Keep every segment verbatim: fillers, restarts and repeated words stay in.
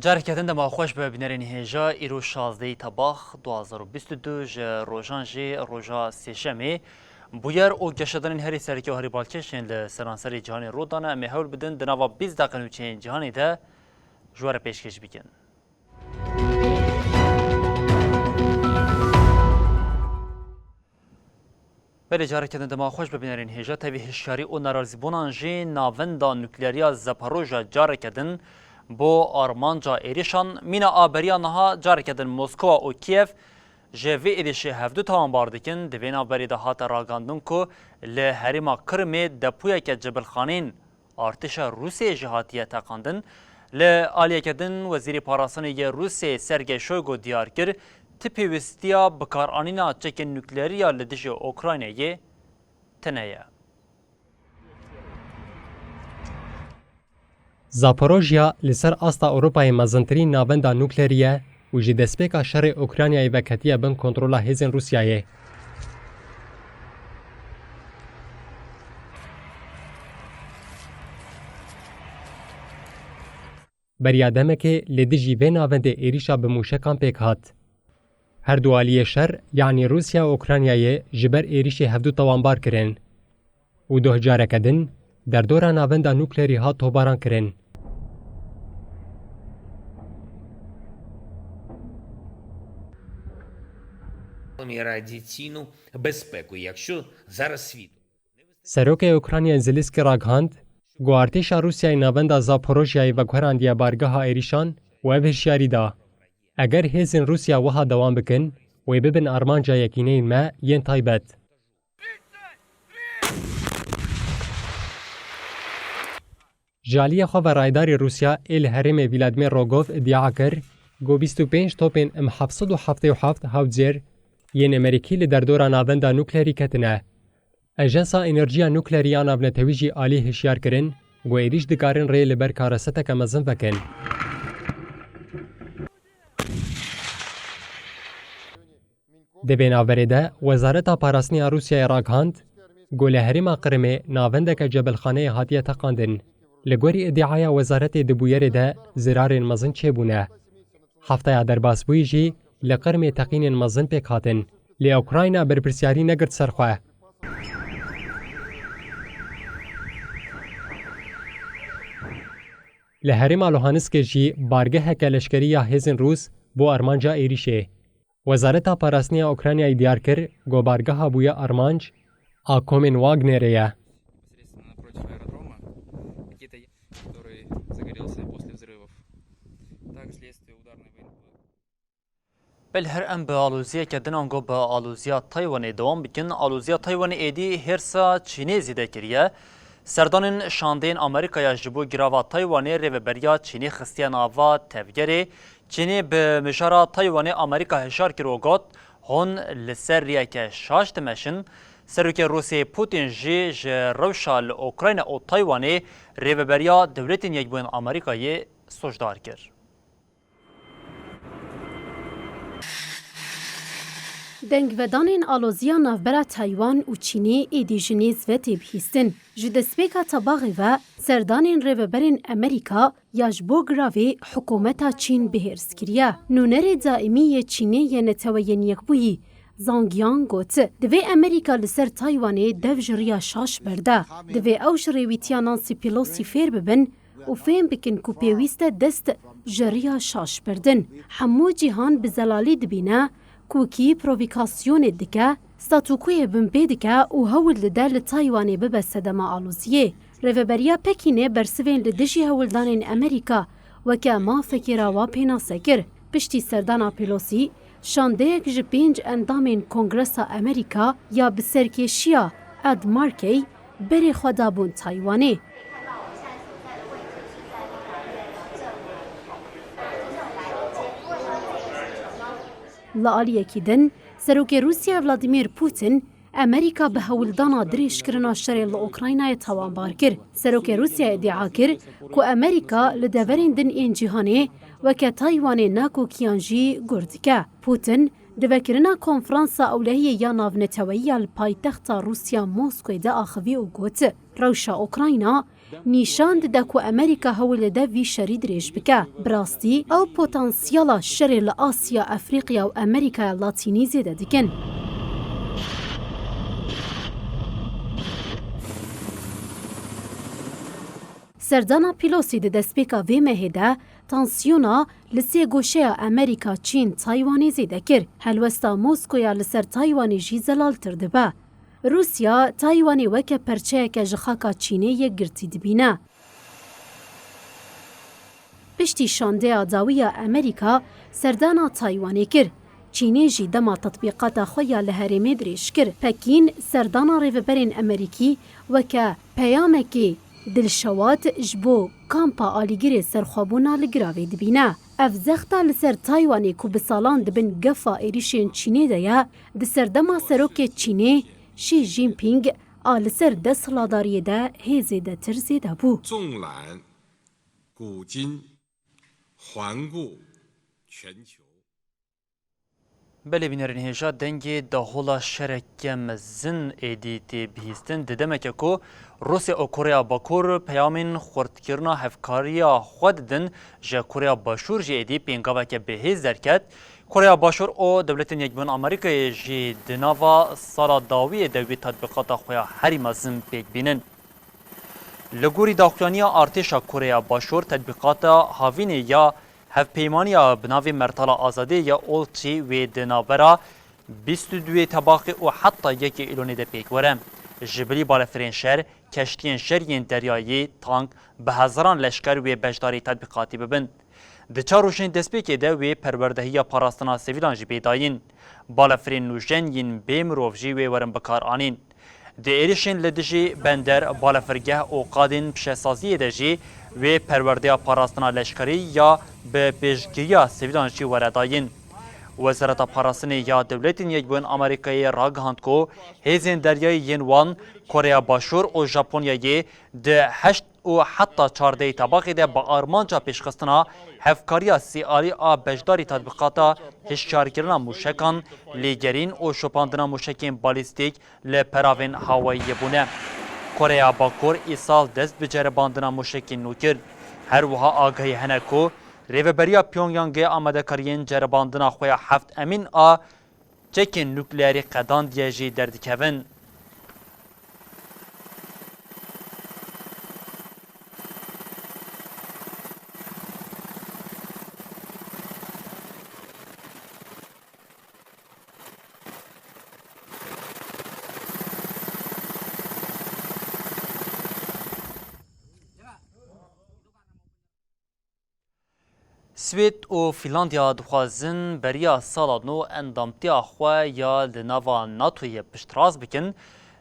Careke din dema xweş be bînerên hêja, îro şazdehî Tebax du hazar û bîst û du ji rojan jî roja sêşemê. Bûyer û geşedanên herî sereke û herî balkêş yên li seranserê cîhanê rû dane. Em ê hewl bidin di nava bîst deqe nûçeyên cîhanê de ji we re pêşkêş bikin. Belê, careke din dema xweş be bînerên hêja. Tevî hişyarî û nerazîbûnan jî navenda nukleerî ya Zaporojya careke din bo armanca êrîşan. Mîna a beriya niha careke din Moskwa û Kiev ji vê êrîşê hevdu tawanbar dikin. Di vê navberê de hate ragandin ku li herêma Kirimê depoyeke cebilxaneyên artêşa Rûsyayê jî hatiye teqandin. Li aliyeke din, Wezîrê Parastinê yê Rûsyayê Sergey Shoygu diyar kir, ti pêwîstiya bikaranîna çekên nukleerî ya li dijî Ukraynayê tune ye. Zaporojya li ser asta Ewropayê mezintirîn navenda nukleerî ye û ji destpêka şerê Ukraynayê ve ketiye bin kontrola hêzên Rûsyayê. Beriya demekê li dijî vê navendê êrîşa bi mûşekan pêk hat. Her du aliyê şer, yanî Rûsya û Ukraynayê ji ber êrîşê hevdu tawanbar kirin û doh careke din derdora navenda nukleerî hat tobaran kirin. Радіаційну безпеку, якщо зараз світу. Serokê Ukraynayê Zelensky ragihand ku artêşa Rûsyayê navenda Zaporojyayê veguherandiye bargeha êrîşan û ev hişyarî da, eger hêzên Rûsya wiha dewam bikin, wê bibin armanca yekîneyên me yên taybet. Ji aliyê xwe ve raydarê Rûsya ê li herêmê Vladimir Rogov îdia kir ku bîst û pênc topên M heft sed û heftê û heft Howitzer yên Amerîkî li derdora navenda nukleerî ketine. Ajansa Enerjiya Nukleerî ya Navnetewî jî alî hişyar kirin ku êrîş dikarin rê li ber kareseteke mezin vekin. Di vê navberê de, Wezareta Parastinê ya Rûsyayê ragihand ku li herêma Qirimê navendeke cebilxaneyê hatiye teqandin. Li gorî îdiaya wezaretê di bûyerê de zirarên mezin çêbûne. Hefteya derbasbûyî jî li Qirimê teqînên mezin pêk hatin. Lê Ukrayna berpirsyarî negirt ser xwe. Li herêma Luhanskê jî bargeheke leşkerî ya hêzên Rûs bû armanca êrîşê. Wezareta Parastinê ya Ukraynayê diyar kir ku bargeha bûye armanc a komên Wagnerê ye. Непосредственно напротив аэродрома, какие-то ящики, который загорелся после взрывов. Так, следствие ударной войны. Belê, her em bi aloziyeke din ango bi aloziya Taywanê dewam bikin. Aloziya Taywanê êdî hêrsa Çînê zêde kiriye. Serdanên şandeyên Amerîkaya ji bo girava Taywanê rêveberiya Çînê xistiye nava tevgerê. Çînê bi mijara Taywanê Amerîka hişyar kir û got, hûn li ser riyeke şaş dimeşin. Serokê Rûsiyê Putin jî ji rewşa li Ukrayna û Taywanê rêveberiya Dewletên Yekbûyên Amerîkayê sojdar kir. Dengvedanên aloziya navbera Taywan û Çînê êdî ji nêz ve tê bihîstin. Ji destpêka Tebaxê ve serdanên rêveberên Amerîka ya ji bo giravê hikûmeta Çîn bi hêrs kiriye. Nûnerê daîmî yê Çînê yê Neteweyên Yekbûyî, Zhang Yang got, divê Amerîka li ser Taywanê dev ji riya şaş berde. Divê ew ji rêwîtiya Nancy Pelosi fêr bibin û fêm bikin ku pêwîst e dest ji riya şaş berdin. Hemû cîhan bi zelalî dibîne ku kî provîkasyonê dike, statûkoyê binpê dike û hewl dide li Taywanê bibe sedema aloziyê. Rêveberiya Pekînê bersivên li dijî hewldanên Amerîka weke mafekê rawa pênase kir. Piştî serdana Pelosi, şandeyek ji pênc endamên Kongresa Amerîka ya bi serkêşiya Ed Markey berê xwe dabûn Taywanê. Li aliyekî din, Serokê Rûsya Vladimir Putin Amerîka bi hewldana dirêjkirina şerê li Ukraynayê tawanbar kir. Serokê Rûsya îdia kir ku Amerîka li deverên din ên cîhanê weke Taywanê nakokiyan jî gur dike. Putin di vekirina konferansa ewlehiyê ya navneteweyî ya li paytexta Rûsya Moskoyê de axivî û got, Rewşa Ukrayna nîşan dide ku Amerîka hewl dide vî şerî dirêj bike. Bi rastî, ew potansiyela şerê li Asya, Efrîqya û Amerîkaya Latînî zêde dikin. Serdana Pelosi di destpêka vê mehê de tansiyona li sê goşeya Amerîka, Çîn, Taywanê zêde kir. Helwesta Moskoya li ser Taywanê jî zelaltir dibe. Rûsya Taywanê weke perçeyeke ji xaka Çînê yekgirtî dibîne. Piştî şandeya dawî ya Amerîka serdana Taywanê kir. Çînê jî dema tetbîqata xwe ya li herêmê dirêj kir. Pekîn serdana rêveberên Amerîkî weke peyamekê dilşewat ji bo kampa alîgirê serxwebûna li Giravê dibîne. Ev zexta li ser Taywanê ku bi salan di bin gefa êrîşên Çînê de ye, di serdema serokê Çînê Xi Jinping a li ser desthilatdariyê de hê zêdetir zêde bû. 纵览古今，环顾全球。 Belê bînerên hêja, dengê dahola şereke mezin êdî tê bihîstin. Di demeke ku Rûsya û Koreya Bakur peyamên xurtkirina hevkariya xwe didin, ji Koreya Başûr jî êdî pêngaveke bihêz derket. Koreya Başûr û Dewletên Yekbûn Amerîkayê jî di nava sala dawiyê de wî tatbîqata xwe ya herî mezin pêk bînin. Li gorî daxuyaniya artêşa Koreya Başûr, tetbîqata havînê ya hevpeymaniya bi navê Mertala Azadiyê ya Olçî wê di navbera bîst û duyê Tebaxê û heta yekê Îlonê de pêk were. Ji bilî balefirên şer, keştiyên şer yên deryayî, tank, bi hezaran leşker wê beşdarî tetbîqatî bibin. Di çar rojên destpêkê de wê perwerdehiya parastina sivîlan jî bê dayîn. Balefirên nûjen yên bê mirov jî wê werin bikaranîn. Di êrişên li dijî bender, balefirgeh û qadên pişesaziyê de jî wê perwerdeya parastina leşkerî ya bi pêşgiriya sivîlan jî were dayîn. Wezareta Parastinê ya Dewletên Yekbûyên Amerîkayê ragihand ku hêzên deryayî yên wan, Koreya Başûr û Japonyayê di heşt û heta çardehê Tebaxê de bi armanca pêşxistina hevkariya sêalî a beşdarî tatbîqata hişyarkirina mûşekan, lêgerîn û şopandina mûşekên balîstîk li peravên hawayiyê bûne. Koreya Bakur îsal dest bi ceribandina mûşekên nû kir. Her wiha agahî hene ku rêveberiya Pyongyangê amadekariyên ceribandina xwe ya heft emîn a çekên nukleerî qedandiye jî derdikevin. Swêd û Fînlandya dixwazin beriya sala nû endamtiya xwe ya li nava NATOyê piştrast bikin.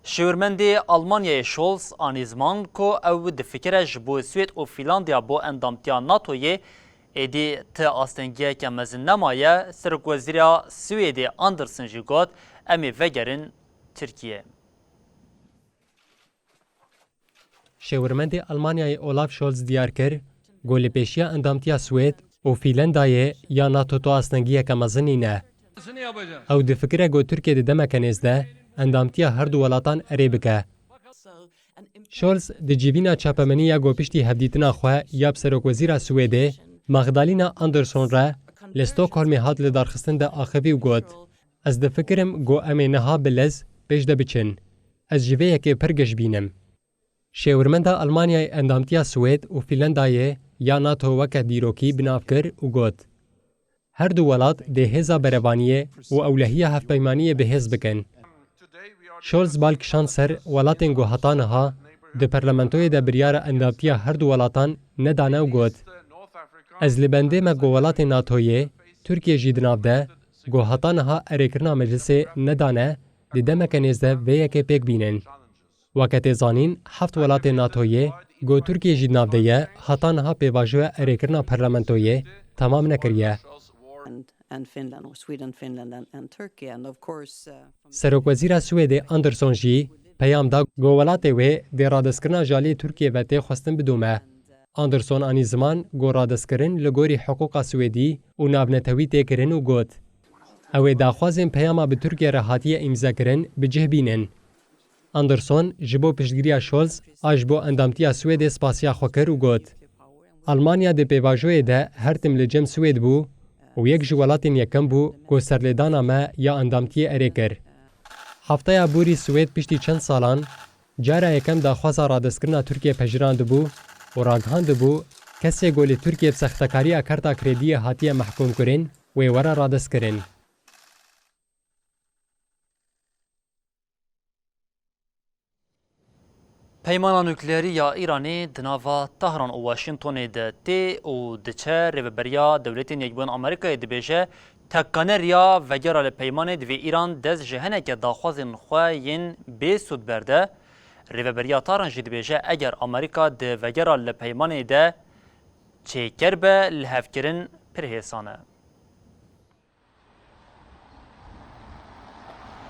Şêwirmendê Almanyayê Scholz anî ziman ku ew difikire ji bo Swêd û Fînlandya bo endamtiya NATOyê êdî ti astengiyeke mezin nemaye. Serokwezîra Swêdê Andersen jî got, em ê vegerin Tirkiye. Şêwirmendê Almanyayê Olaf Scholz diyar kir, ku li pêşiya endamtiya Swêd û Fînlandayê ya NATO tu astengiyeke mezin nîne. Ew difikire ku Tirkiye di demeke nêz de endamtiya her du welatan erê bike. Scholz di civîna çapemenî ya ku piştî hevdîtina xwe ya bi serokwezîra Swêdê Magdalena Andersson re li Stockholmê hat lidarxistin de axivî û got, Ez difikirim ku em ê niha bi lez pêş de biçin. Ez ji vê yekê pir giş bînim. Şêwirmenda Almanyayê endamtiya Swêd û Fînlandayê ya NATO weke dîrokî bi nav kir û got, Her du welat dê hêza berevaniyê û ewlehiya hevpeymaniyê bi hêz bikin. Scholz bal kişand ser welatên ku heta niha di parlamentoyê de biryara endamtiya her du welatan nedane û got, Ez li bendê me ku welatên NATOyê, Tirkiye jî di nav de, ku heta niha erêkirina meclisê nedane, di demeke nêz de vê yekê pêk bînin. Weke tê zanîn, heft welatên NATOyê, ku Tirkiye jî di nav de ye, heta niha pêvajoya erêkirina parlamentoyê temam nekiriye. and Finland, or Sweden, Finland, and, and Turkey. And of course, uh, from Serokwezîra Swêdê Anderson jî peyam da ku welatê wê dê radestkirina ji aliyê Tirkiyê ve tê xwestin bidome. Anderson anî ziman ku radestkirin li gorî hiqûqa Swêdî û navnetewî tê kirin û got, Ew ê daxwazên peyama bi Tirkiye re hatiye îmzekirin bi cih bînin. Anderson ji bo piştgiriya Scholz a ji bo endamtiya Swêdê spasiya xwe kir û got, Almanya di pêvajoyê de her tim li cem Swêd bû û yek ji welatên yekem bû ku serlêdana me ya endamtiyê erê kir. Hefteya borî Swêd piştî çend salan cara yekem daxwaza radestkirina Tirkiye pejirandibû û ragihandibû, kesê ku li Tirkiye bi sextekariya kerta krediyê hatiye mehkûmkirin wê were radestkirin. Peymana nukleerî ya Îranê di nava Tehran û Washingtonê de tê û diçe Rêveberiya Dewletên Yekbûyên Amerîkayê dibêje, tekane riya vegera li peymanê divê Îran dest ji hineke daxwazên xwe yên bê sûd berde. Rêveberiya Tehran jî dibêje, eger Amerîka di vegera li peymanê de çêker be, lihevkirin pir hêsan e.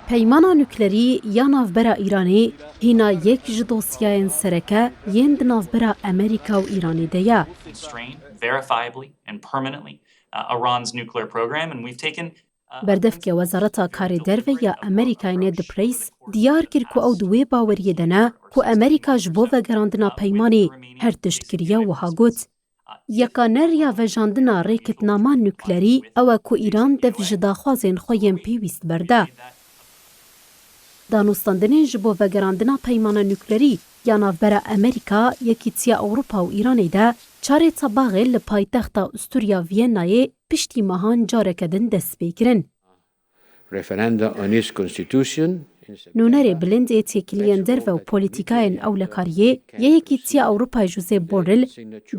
Peymana nuklerî ya navbera Îranê hîna yek ji dosyayên sereke yên di navbera Amerîka û Îranê de ye. Constrained, verifiably and permanently, uh, Iran's nuclear program, and we've taken, uh, Berdevke Wezareta Karê Derve ya Amerîkayê Ned Price diyar kir ku ew di wê baweriyê de ne ku Amerîka ji bo vegerandina peymanê her tişt kiriye, wiha got, Yekane riya vejandina rêketnama nuklerî ew e ku Îran dev ji daxwazên xwe yên pêwîst berde. Danûstandinên ji bo vegerandina peymana nuklerî ya navbera Amerîka, Yekîtiya Ewropa û Îranê de çarê tebaxê li paytexta Usturya Viyennayê piştî mehan careke din dest pê kirin. Referenda on its constitution. Nûnerê bilind ê têkiliyên derve û polîtîkayên ewlekariyê yê Yekîtiya Ewropayê Josep Borrell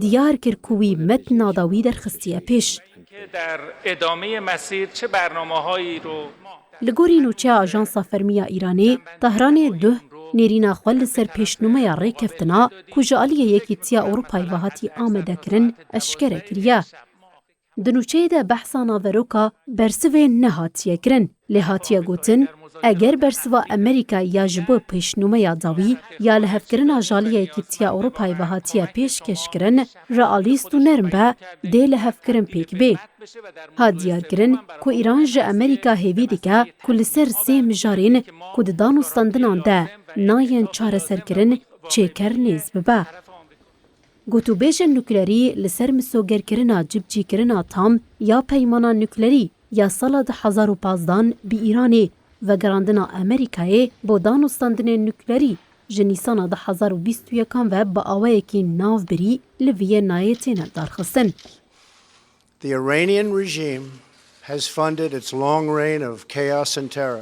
diyar kir ku wî metna dawî derxistiye pêş. که در ادامهٔ مسیر چه برنامه‌هایی رو ما در Li gorî nûçeya Ajansa Fermî ya Îranê, Tehranê duh nêrîna xwe li ser pêşnûmeya rêkeftina ku ji aliyê Yekîtiya Ewropayê ve hatiye amadekirin eşkere kiriye. Di nûçeyê de behsa naveroka bersivê nehatiye kirin, lê hatiye gotin, eger bersiva Amerîkayê ya ji bo pêşnûmeya dawî ya lihevkirina ji aliyê Yekîtiya Ewropayê ve hatiye pêşkêşkirin, realîst û nerm be, dê lihevkirin pêk bê. Hat diyarkirin ku Îran ji Amerîka hêvî dike ku li ser sê mijarên ku di danûstandinan de nayên çareserkirin çêker nêz bibe. Gotûbêjên nuklerî li ser misogerkirina cibcîkirina tam ya peymana nuklerî ya sala du hezar û pazdan bi Îranê, vegerandina Amerîkayê bo danûstandinên nuklerî ji Nîsana du hezar û bîst û yekan ve bi awayekî navbirî li Viyennayê têne darxistin. The Iranian regime has funded its long reign of chaos and terror.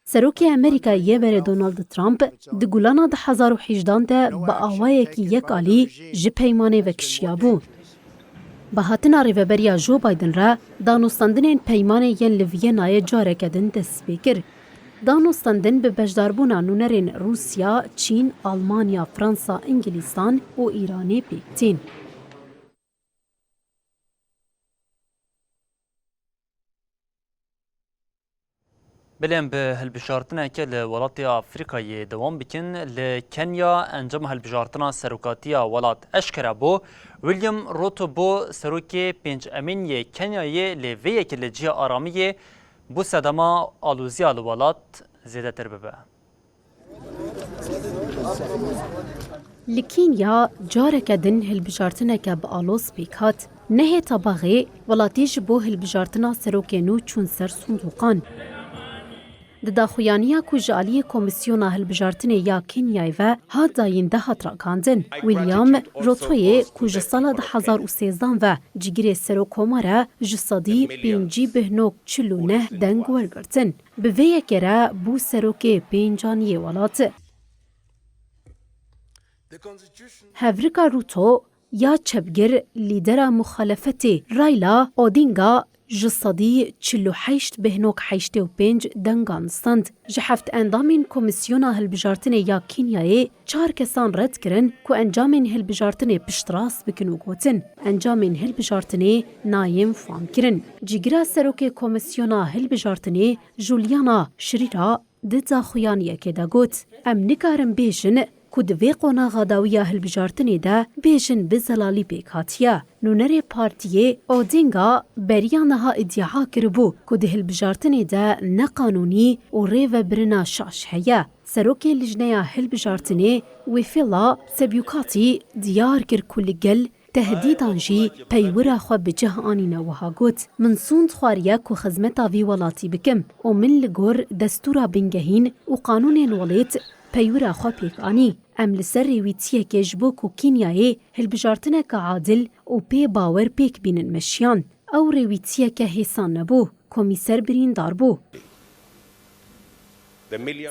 Serokê Amerîkayê yê berê Donald Trump di gulana du hezar û hejdan de bi awayekî yekalî ji peymanê vekişiyabû. Bi hatina Rêveberiya Joe Biden re danûstandinên peymanê yên li Viyenayê careke din dest pê kir. Danûstandin bi beşdarbûna nûnerên Rûsya, Çîn, Almanya, Fransa, Îngilîstan û Îranê pêk tên. Bilên bi hilbijartineke li welatê Afrîkayê dewam bikin. Li Kenya encama hilbijartina serokatiya welat eşkere bû. William Ruto bû serokê pêncemîn yê Kenyayê, lê vê yekê li cihê aramiyê bû sedema aloziya li welat zêdetir bibe. Li Kenya careke din hilbijartineke bi aloz pêk hat. Nehê tebaxê welatî ji bo hilbijartina serokê nû çûn ser sindûqan. Di daxuyaniya ku ji aliyê Komîsyona Hilbijartinê ya Kenyayê ve hat dayîn de hat ragihandin. William Rutoyê ku ji sala du hezar û sêzdan ve cîgirê Serokkomar e, ji sedî pêncî bih nok çil û neh deng wergirtin. Bi vê yekê re bû serokê pêncan yê welat. Hevrika Ruto ya çepgir, lîdera muxalefetê Raila Odinga Ji sedî çil û heşt bêhnok heştê û pênc dengan stend. Ji heft endamên Komîsyona Hilbijartinê ya Kenyayê çar kesan red kirin ku encamên hilbijartinê piştrast bikin û gotin, encamên hilbijartinê nayên fam kirin. Cîgira serokê Komîsyona Hilbijartinê Juliana Şirîra di daxuyaniyekê de got, em nikarin bêjin ku di vê qonaxa dawiya hilbijartinê de bêjin bi zelalî pêk hatiye. Nûnerê partiyê Odinga beriya niha îdia kiribû ku di hilbijartinê de neqanûnî û rêvebirina şaş heye. Serokê Lijneya Hilbijartinê Wefela Sebyukatî diyar kir ku li gel tehdîdan jî peywira xwe bi cih anîne, wiha got, min sûnd xwariye ku xizmeta vî welatî bikim û min li gor destûra bingehîn û qanûnên welêt peywira xwe pêk anî. Em li ser rêwîtiyekê ji bo ku Kenyayê hilbijartineke adil û pê bawer pêk bînin meşiyan. Ew rêwîtiyeke hêsan nebû. Komîser birîndar bû.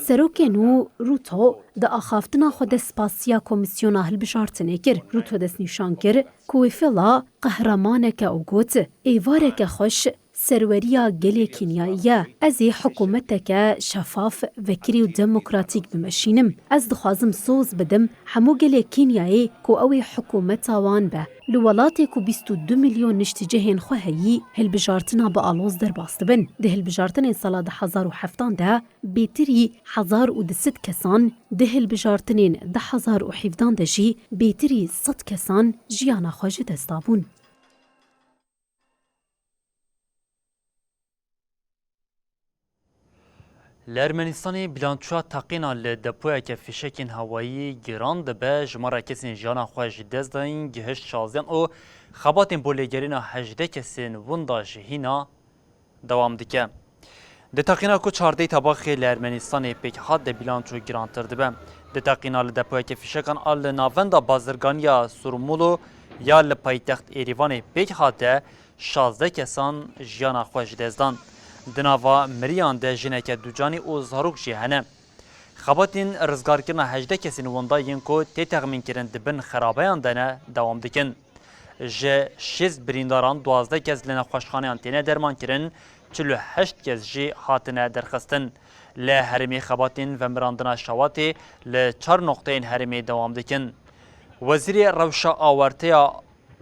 Serokê nû Ruto di axaftina xwe de spasiya Komîsyona Hilbijartinê kir. Ruto destnîşan kir ku Wefela qehremaneke û got, êvareke xweş serweriya gelê Kenyayî ye. Ez ê hikûmeteke şefaf, vekirî û demokratîk bimeşînim. Ez dixwazim soz bidim hemû gelê Kenyayê ku ew ê hikûmeta wan be. Li welatê ku bîst û du milyon niştecihên xwe heyî, hilbijartina bi aloz derbas dibin. Di hilbijartinên sala du hezar û heftan de bêtirî hezar û du sed kesan, di hilbijartinên du hezar û hevdan de jî bêtirî sed kesan jiyana xwe ji dest dabûn. Li Ermenîstanê bilançoya teqîna li depoyeke fîşekên hewayî giran dibe, jimara kesên jiyana xwe ji dest dayîn gihişt şazdehan û xebatên bo lêgerîna hejdeh kesên winda jî hîna dewam dike. Di teqîna ku çardeh Tebaxê li Ermenîstanê pêk hat de bilanço girantir dibe. Di teqîna li depoyeke fîşekan a li navenda bazirganiya Surmulu ya li paytext Êrîvanê pêk hat de, şazdeh kesan jiyana xwe ji dest dan. Di nava miriyan de jineke ducanî û zarok jî hene. Xebatên rizgarkirina hejdeh kesên winda yên ku tê texmînkirin di bin xerabeyan de ne, dewam dikin. Ji şêst birîndaran duwazdeh kes li nexweşxaneyan têne dermankirin, çil û heşt kes jî hatine derxistin. Li herêmê xebatên vemirandina şewatê li çar noqteyên herêmê dewam dikin. Wezîrê Rewşa Awerteya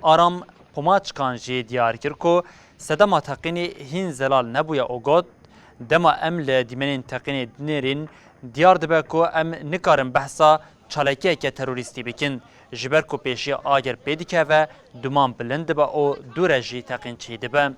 Aram Pomaçkan jî diyar kir ku sedema teqînê hîn zelal nebûye û got, dema em li dîmenên teqînê dinêrîn, diyar dibe ku em nikarin behsa çalakiyeke terorîstî bikin, ji ber ku pêşiya agir pê dikeve, duman bilind dibe û dû re jî teqîn çêdibe.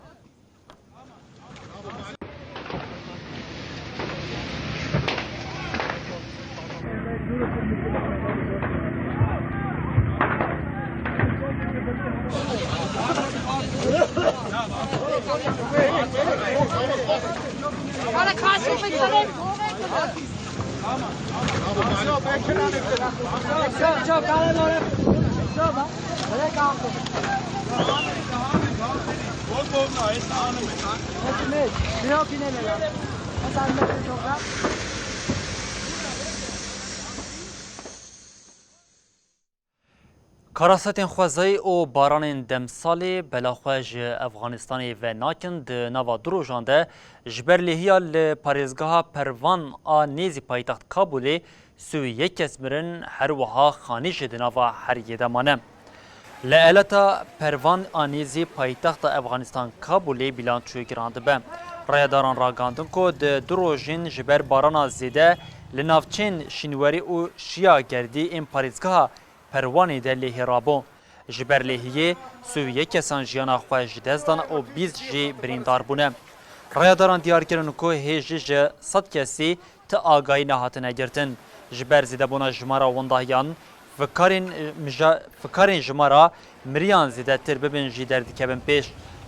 Karasetên xwezayî û baranên demsalê bela xwe ji Efxanistanê venakin. Di nava du rojan de ji ber lêhiya li parêzgeha Pervan a nêzî paytext Kabûlê sî û yek kes mirin, her wiha xanî jî di nava heriyê de mane. Li elata Pervan a nêzî paytexta Efxanistan Kabûlê bilançoyê giran dibe. Rayedaran ragihandin ku di du rojên ji ber barana zêde li navçeyên Şînwerî û Şiya Gerdî ên parêzgeha Perwanê de lêhî rabû. Ji ber lêhiyê sî û yek kesan jiyana xwe ji dest dan û bîst jî birîndar bûne. Rayedaran diyar kirin ku hê jî ji sed kesî ti agahî nehatine girtin. Ji ber zêdebûna jimara windahiyan, fikarên, mija-, fikarên jimara miriyan zêdetir bibin jî derdikevin pêş.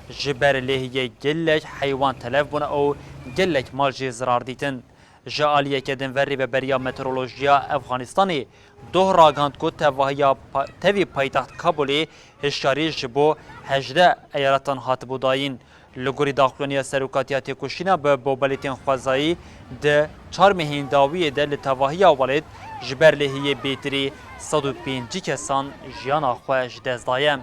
Ji ber lêhiyê gelek heywan telef bûne û gelek mal jî zirar dîtin. Ji aliyeke din ve Rêveberiya Meteorolojiya Efxanistanê doh ragihand ku tevahiya pa-, tevî paytext Kabulê hişyarî ji bo hejdeh eyalatan hatibû dayîn. Li gorî daxuyaniya Serokatiya Têkoşîna bi bo belêtên xwezayî, di çar mehên dawiyê de li tevahiya welêt ji ber lêhiyê bêtirî sed û pêncî kesan jiyana xwe ji dest daye.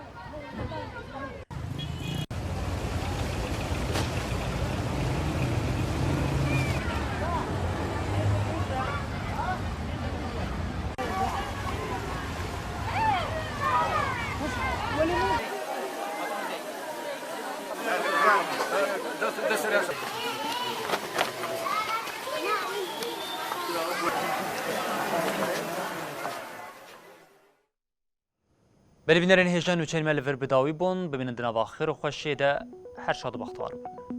Belê bînerên hêja, nûçeyên me li vir bi dawî bûn. Bimînin di nava xêr û xweşiyê de, her şad û bextewar bûn.